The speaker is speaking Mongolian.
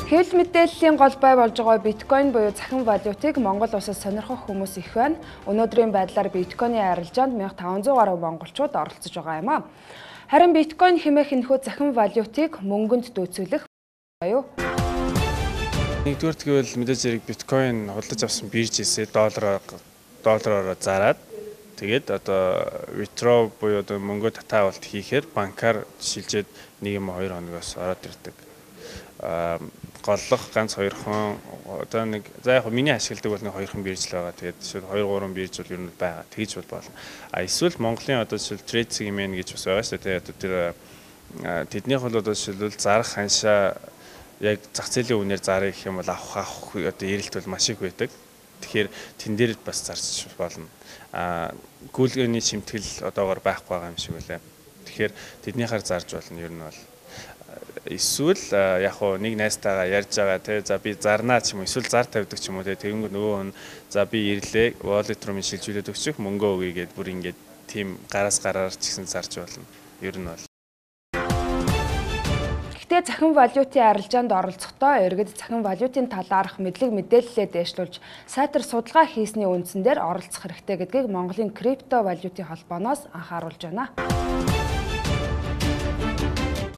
Хэвлэл мэдээллийн гол бай болж байгаа биткойн буюу цахим валютыг Монгол улсад сонирхох хүмүүс их байна. Өнөөдрийн байдлаар биткойны арилжаанд 1500 гаруй монголчууд оролцож байгаа юм а. Харин биткойн хэмээх энэхүү цахим валютыг мөнгөнд дөөцүүлэх буюу нэгдүгээр гэвэл мэдээж хэрэг биткойн худалдаж авсан биржээсээ доллараар зараад тэгээд одоо withdraw буюу одоо мөнгөө татаа авалт хийхээр банкар шилжээд 1 юм 2 хоногоос ороод ирдэг. Голлох ганц хоёрхон одоо нэг за яг миний ашигладаг бол нэг хоёрхон бирж л байгаа. Тэгээд жишээл 2 3 бирж бол ер нь байгаа. Тэгж бол болно. А эсвэл Монголын одоо жишээл Trade Segment гэж бас байгаа шүү дээ. Одоо тэр тэднийх бол одоо жишээлбэл зарах ханшаа яг зах зээлийн үнээр зарах гэх юм бол авах одоо эрэлт бол маш их байдаг. Тэгэхээр тэн дээр бас зарч болно. А гүйлгээний шимтгэл одоогор байхгүй байгаа юм шиг үлээ. Тэгэхээр тэднийхээр зарж болно ер нь бол. Эсвэл яг хуу нэг найзтайгаа ярьж байгаа те за би зарнаа ч юм уу эсвэл зар тавьдаг ч юм уу те тэгэнгүүт нөгөө хүн за би ирлээ wallet руу минь шилжүүлээд өгчих мөнгөө өгье гэд бүр ингээд тийм гараас гараар ч гэсэн зарж болно. Ер нь бол. Гэхдээ цахим валютын арилжаанд оролцохдоо иргэд цахим валютын талаарх мэдлэг мэдээллээ дээшлүүлж сайтар судалгаа хийсний үндсэн дээр оролцох хэрэгтэй гэдгийг Монголын крипто валютын холбооноос анхааруулж байна.